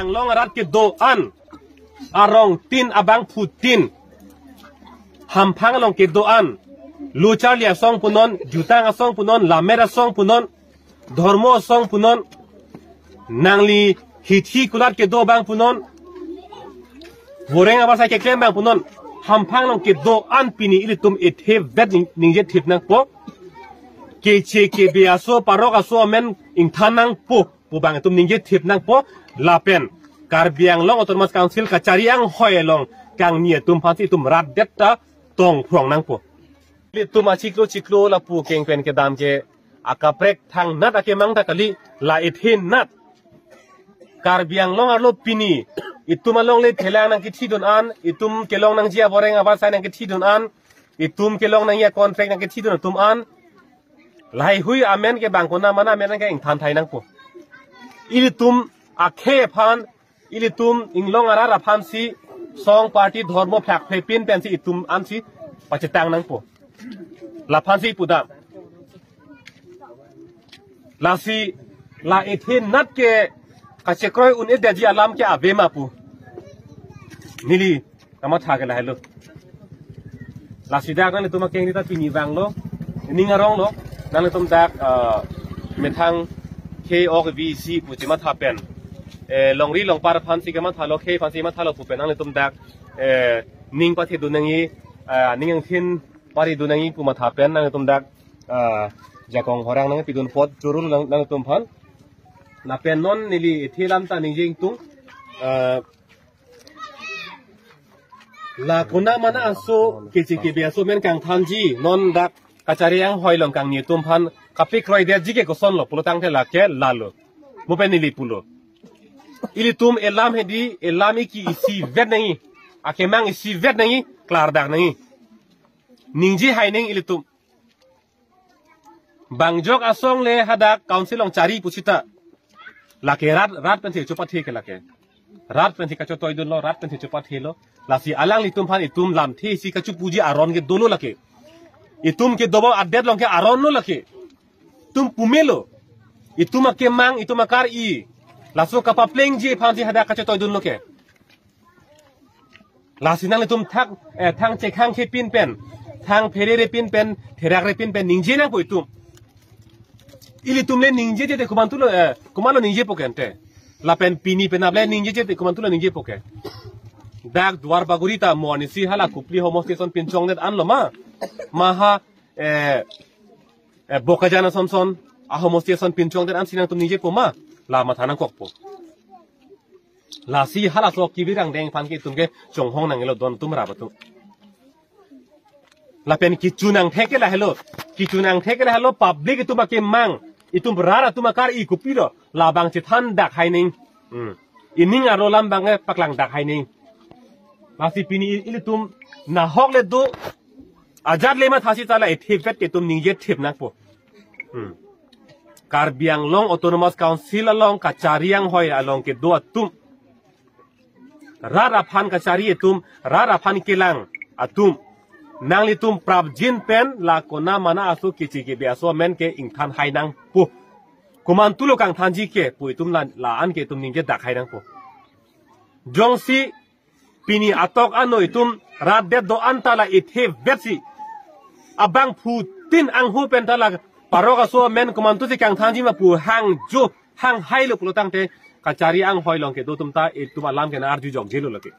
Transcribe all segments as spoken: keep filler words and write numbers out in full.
Anglong arat kedo-an, arongtin abangphutin, hamphang along kedo-an, lo charli asong punon, jutang asong punon, lammet asong punon, dhormo asong punon, nangli hithi kulat kedo abang punon, boreng abasai keklem abang punon, hamphang along kedo-an pini ilitum ethe vet ning-, ningje thip nangpo. Keche kebe aso, parok aso amen ingthan nangpo pu abang itum ningje thip nangpo. Lapen Karbi Anglong Autonomous Council kachari anghoi along kangni atum aphansi itum rat det ta tong phrong nangpo. Ilitum achiklo chiklo lapu keng pen kedam ke akaprek thangnat akemang ta kali, la ethenat. Karbi Anglong arlo pini itum alongle thelang nangkethidun an, itum kelong nangji aboreng abasai nangkethidun an, itum kelong nangji acontract nangkethidun atum an, lahai hui amen ke bang konat mana amen ke ingthan thai nangpo. Ilitum akhei aphan, ilitum inglong arat aphansi, song party dhormo phak phe pin pensi itum ansi pachetang nangpo. Laphansi pudam. Lasi la ethenat ke kachekroi un-edetji alam ke ave ma pu neli kamatha ke lahelo. Lasi dak nanglitum akeng rita pini vanglo, ning aronglo, nanglitum dak, ah, methang khei ok vi isi pu chematha pen, eh, longri longpar aphansi kemathalo, khei aphansi mathalo pu pen nanglitum dak, eh, ning pathedun nangji, ah, ning angthin paridun nangji pu matha pen nanglitum dak, ah, jakong horang nangpidun apot chorul nang, nanglitum aphan. Lapen non neli ethe lam ta ningje ingtung, ah, la konat mana aso keche kebe aso amen kangthanji, non dak kachari anghoi along kangni atum aphan kapekroidetji ke kosonlo pulotangte lake lalo. Mo pen neli pulo, ilitum elam hedi, elam iki isivet nangji, akemang isivet nangji, klardak nangji. Ningje hai nangji ilitum. Bang jok asong le hadak council along chari pu sita, lake rat, rat pensi chopathe ke lake. Rat pensi kachotoidunlo, rat pensi chopathelo. Lasi alanglitum aphan itum lamthe isi kachopuji aron ke dolo lake. Itum ke dobom adet along ke aron lo lake. Itum pumelo. Itum akemang, itum akar-i. Laso kapaplengji aphansi hadak kachotoidunlo ke. Lasi nanglitum thak, eh, thang chekhang khepin pen, thang pherere pin pen, therakre pin pen ningje nangpo itum. Ilitum le ningjeje te komantulo, eh, komanlo ningjepo ke ante. Lapen pini penap le ningjeje te komantulo ningjepo ke. Dak Duar Bagori ta mo anisi hala Kopili homosti ason pinchongdet anlo ma. Maha, eh, eh, Bokajan asonson ahomosti ason pinchongdet ansi nangtum ningjepo ma. La matha nangkokpo. Lasi halaso kibirang deng aphan ke itum ke chonghong nanglo don atum rap atum. Lapen kichu nangthek ke lahelo. Kichu nangthek ke lahelo, public itum akemang, itum rat atum akar-i kopilo, labang chethandak hai nangji. Hmm. Ining arlo alam abang ke paklangdak hai nangji. Lasi pini ilitum nahok le do, ajat le mathasi ta la ethe vet ke itum ningje thip nangpo. Hmm. Karbi Anglong Autonomous Council along kachari anghoi along kedo atum, rat aphan kachari atum, rat aphan kelang atum, nanglitum prapjin pen la konat mana aso keche kebe aso amen ke ingthan hai nangpo. Komantulo kangthanji ke pu itum la, la-an ke itum ningjedak hai nangpo. Jongsi pini atok ano itum rat det do-an ta la ethe vetsi, abangphutin anghu pen ta la parok aso amen komantusi kangthanji ma pu hangjo hang hailo pulotangte kachari anghoi along kedo atum ta itum alam ke nang-arju jokjelo lake.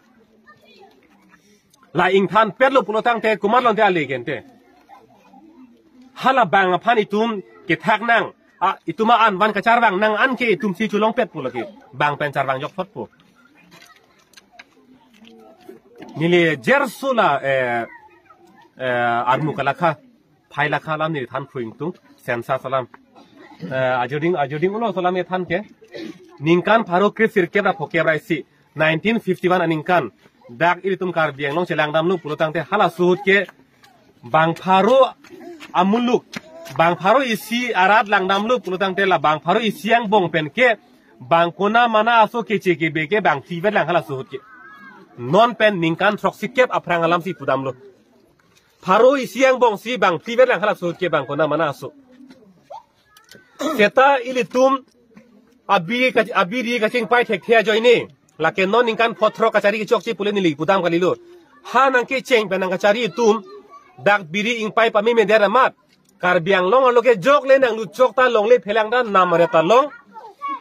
La ingthan petlo pulotangte komat longte ale ke ante. Hala bang aphan itum kethak nang, a, itum a-an van kacharvang nang an ke itumsi cholongpetpo lake. Bang pen charvang jokthotpo. Neli jerso la, eh, eh, armu kalakha, phai lakha alam neli than phu ingtung, census alam. Eh, ajuding, ajuding ulo alam ethan ke. Ningkan pharo kre sirkep ra phokep ra isi, nineteen fifty-one aningkan. Dak ilitum Karbi Anglong chelangdamlo pulotangte halaso ahut ke bang pharo amuluk, bang pharo isi arat langdamlo pulotangte la bang pharo isi angbong pen ke bang konat mana aso keche kebe ke bang phli vetlang halaso ahut ke. Non pen ningkan throksikep aphrang alamsi pudamlo. Pharo isi angbongsi bang phli vetlang halaso ahut ke bang konat mana aso. Seta ilitum Abi ka, abi ri kachingpai thekthe ajoine. Lake non ningkan pho throk kachari kechokche pule neli pudam kalilo. Ha nangkecheng pen nangkachari atum dak biri ingpai pameme der amat. Karbi Anglong arlo ke jokle nangluchok ta longle phelang ta nam aret ta long.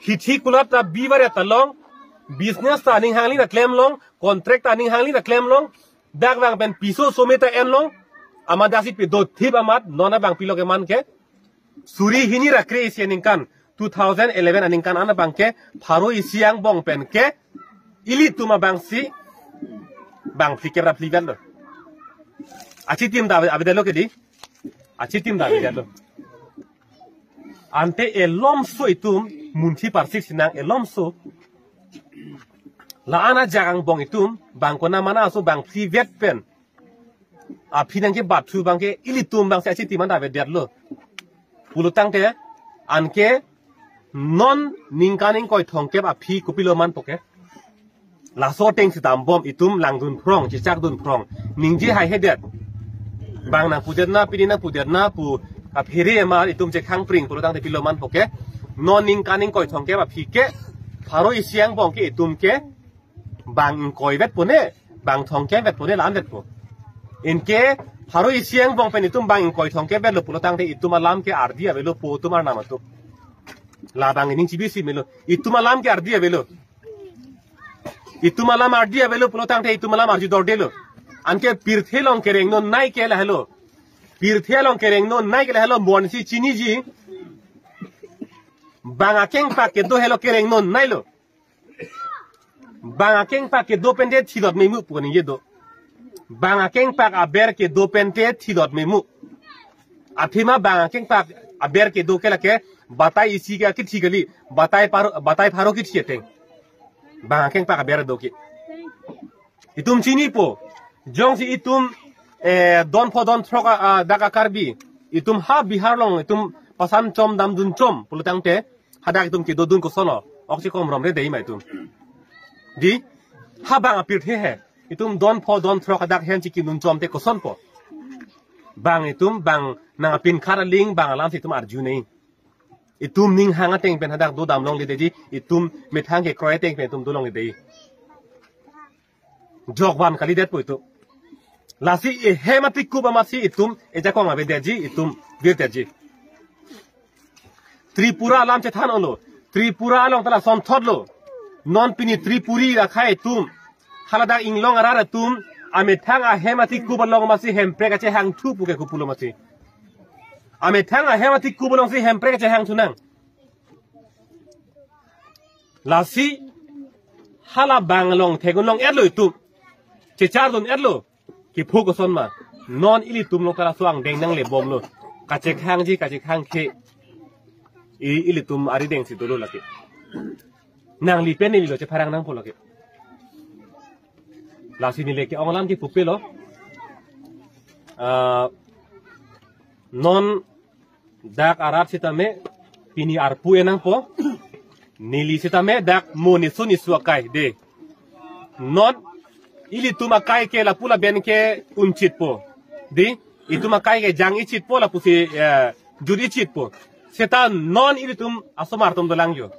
Hithi kulat ta bi baret ta long. Business ta aning hangli na klem long. Contract ta aning hangli na klem long. Dak vang pen piso some ta en long. Amat dak si pido thip amat non abang pilo ke man ke. Suri hini ra kre-isi aningkan, two thousand eleven aningkan an abang ke pharo isi angbong pen ke ilitum abang si bang phlikep ra phlivet lo. Achitim ta ave-, avedetlo ke di. Achitim ta avedetlo. Ante elomso itum munthi parsik sinang elomso. La-an ajak angbong itum bang kona mana aso bang phlivet pen aphi nangkebathu abang ke ilitum abang si achitim an ta avedetlo. Pulotangte anke non ningkan ingkoi thomkep aphi kopilo man po ke. Laso ateng si dambom itum langdun phrong, chechakdun phrong. Ningje haihedet. Bang nangpudet na, pini nangpudet na pu kaphere ma itum chekhang pring pulotangte pilo man po ke. Non ningkan ingkoi thomkep aphi ke pharo isi angbong ke itum ke bang ingkoi vet pone, bang thomkep vet pone la-an vet po. Anke pharo isi angbong pen itum bang ingkoi thomkep vet lo pulotangte itum alam ke ardi avelo po itum arnam atum. Labang ining chibi si melo. Itum alam ke ardi avelo. Itum alam ardi avelo pulotangte itum alam arju dorde lo. Anke pirthe along kereng non nai ke lahelo. Pirthe along kereng non nai ke lahelo bonsi chiniji. Bang akengpak kedo helo kereng non nai lo. Bang akengpak kedo pente thilot memu pu ningje do. Bang akengpak aber kedo pente thilot memu. Athema bang akengpak aber kedo ke lake batai isi ke kithi kali, batai pharo, batai pharo kithi ateng. Bang akengpak aber do ke. Itum chinipo. Jongsi itum, eh, don pho don throk a, a, dak a Karbi. Itum ha Bihar along, itum pasan chom damdun chom pulotangte hadak itum kedodun koson lo. Oksi kom romre dei ma itum. Di, ha bang apirthe he. Itum don pho don throk hadak hen chikidun chom te koson po. Bang itum, bang nangpin khar aling, bang alam si itum arju nei. Itum ning hang ateng pen hadak dodam longledetji, itum methang kekroi ateng pen itum dolongledetji. Jokvan kalidet po itum. Lasi ehem atikup amatsi itum ejakong avedetji, itum virdetji. Tripura alam chethan olo. Tripura along ta lasonthot lo. Non pini Tripuri akhei atum, haladak inglong arat atum, amethang ahem atikup along amatsi Hemprek kachehangthu pu ke kopulo amatsi. Amethang ahem atikup alongsi Hemprek kachehangthu nang. Lasi halabang along theklong etlo itum. Chechardun etlo. Kiphu koson ma. Non ilitum along ta laso angdeng nanglebomlo. Kachekhangji kachekhangkhe. I, ilitum arideng si dolo lake. Nangli pen neli lo chepharang nangpo lake. Lasi neli ke-ong alam kipupelo. Ah, non dak arat sitame pini arpu enangpo. Neli sitame dak mo nisu nisu akai de. Non ilitum akai ke lapu laben ke unchitpo. Di, itum akai ke jang ichitpo lapusi, eh, jut ichitpo. Seta non ilitum asomar atum dolang jo.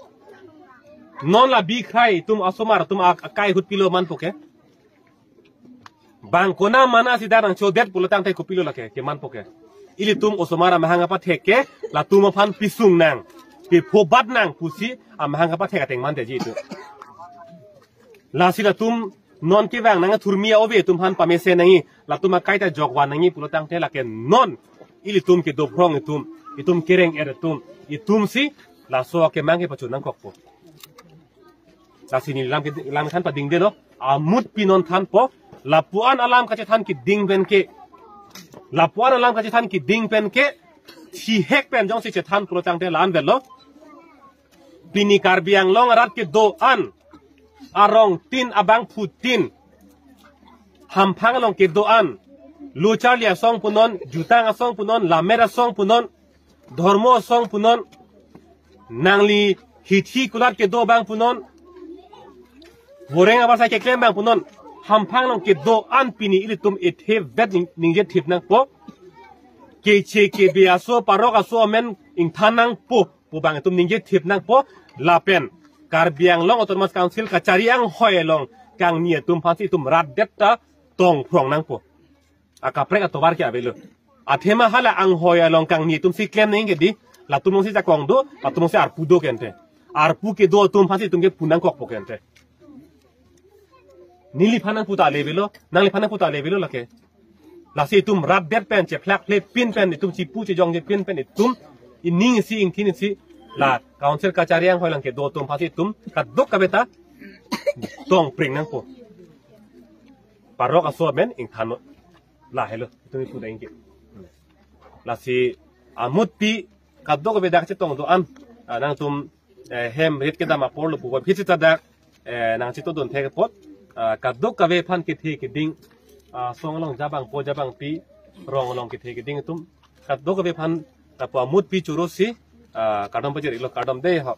Non la bikhai itum asomar atum ak-, akai ahut pilo man po ke. Bang kona mana si dak nangchodet pulotangte kopilo lake, keman po ke. Ilitum osomar amahang apathek ke, latum aphan pisung nang. Piphobat nang pusi amahang apathek ateng mandetji itum. Lasi latum non kevang nang thurmi ove itum aphan pamesen nangji, latum akai ta jokvan nangji pulotangte lake non ilitum kedo phrong itum, itum kereng er itum, itum si laso akemang kepachun nangkokpo. Lasi neli lam ke, lam than padingdelo, amut pinon thanpo, lapu-an alam kachethan keding pen ke, lapu-an alam kachethan keding pen ke, thihek pen jongsi chethan pulotangte la-an vetlo. Pini Karbi Anglong arat kedo-an, arongtin abangphutin, hamphang along kedo-an, lo charli asong punon, jutang asong punon, lammet asong punon, dhormo asong punon, nangli hithi kulat kedo abang punon, voreng abarsai keklem abang punon, hamphang along kedo-an pini ilitum ethe vet ning-, ningje thip nangpo. Keche kebe aso, parok aso amen ingthan nangpo pu abang itum ningje thip nangpo. Lapen Karbi Anglong Autonomous Council kachari anghoi along kangni atum aphansi itum rat det ta tong phrong nangpo. Akaprek atovar ke avelo. Athema hala anghoi along kangni atumsi klem nangji ke di, latum alongsi jakong do, latum alongsi arpu do kente. Arpu kedo atum aphansi itum ke pu nangkokpo kente. Neliphan nangpu ta le avelo, nangliphan nangpu ta le avelo lake. Lasi itum rat det pen, chephlak le pin pen, itum chipu chejongje pin pen, itum ining isi ingthin isi la council kachari anghoi along kedo atum aphansi itum kadokave ta tong pring nangpo. Parok aso amen ingthan non. Lahelo, itum ipu dengke. Lasi amutpi kadokave dak chetong do-an, ah, nangtum, eh, hem rit kedam apor lo puvoiphit sita dak, eh, nangchito dun thek apot, ah, kadokave aphan kethe keding, ah, song along jabang po jabang pi, rong along kethe keding atum kadokave aphan, ah, pu amutpi chorosi, ah, kardom pajir-iklo, kardom dei ho.